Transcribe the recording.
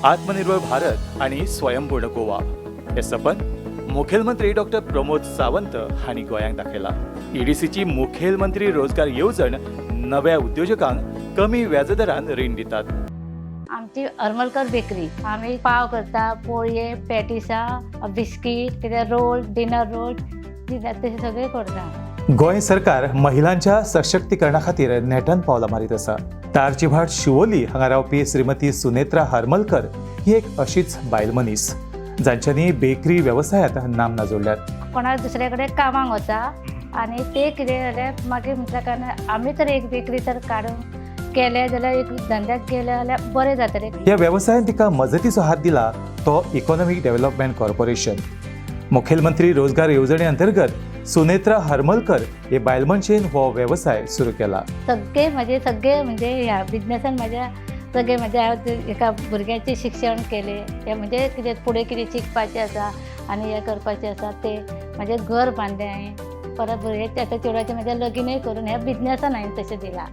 आत्मनिर्भर भारत आनी स्वयंपूर्ण गोवा हे सपन मुखेलमंत्री डॉक्टर प्रमोद सावंत हांणी गोंयांक दाखयला. ईडीसीची मुखेलमंत्री रोजगार येवजण नव्या उद्योजकांक कमी व्याजदरान रीण दितात. आमची हरमलकर बेकरी. आमी पाव करता, पोळये, पॅटिसां, बिस्कीट, कितें रोल, डिनर रोल, तशें सगळें करता. गोंय सरकार महिलांच्या सशक्तीकरणा खातीर नेटान पावलां मारीत आसा. तारचीभाट शिवोली हांगा रावपी श्रीमती सुनेत्रा हरमलकर ही एक अशीच बायल मनीस जांच्यांनी बेकरी वेवसायांत नामना जोडल्यात. कोणा दुसऱ्या कडेन कामाक वता आनी ते कितें जाल्यार मागीर म्हटल्या कारणान आमी तर एक बेकरी तर काडून केलें जाल्यार, एक धंद्याक गेलें जाल्यार बरें जातलें. ह्या वेवसायान तिका मजतीचो हात दिला तो इकॉनॉमीक डेव्हलपमेंट कॉर्पोरेशन. मुखेलमंत्री रोजगार येवजणे अंतर्गत सुनेत्रा हरमलकर हे बायलमनशेन हो वेवसाय सुरू केला. सगळे म्हजे, सगळे म्हणजे ह्या बिजनेसान म्हज्या सगळे म्हज्या एका भुरग्याचें शिक्षण केलें. तें म्हणजे कितें फुडें कितें शिकपाचें आसा आनी हें करपाचें आसा, तें म्हजें घर बांदलें हांवें. परत भुरग्याचें, आतां चेडवाचें म्हज्या लगीनय करून ह्या बिजनेसान हांवें तशें दिलां.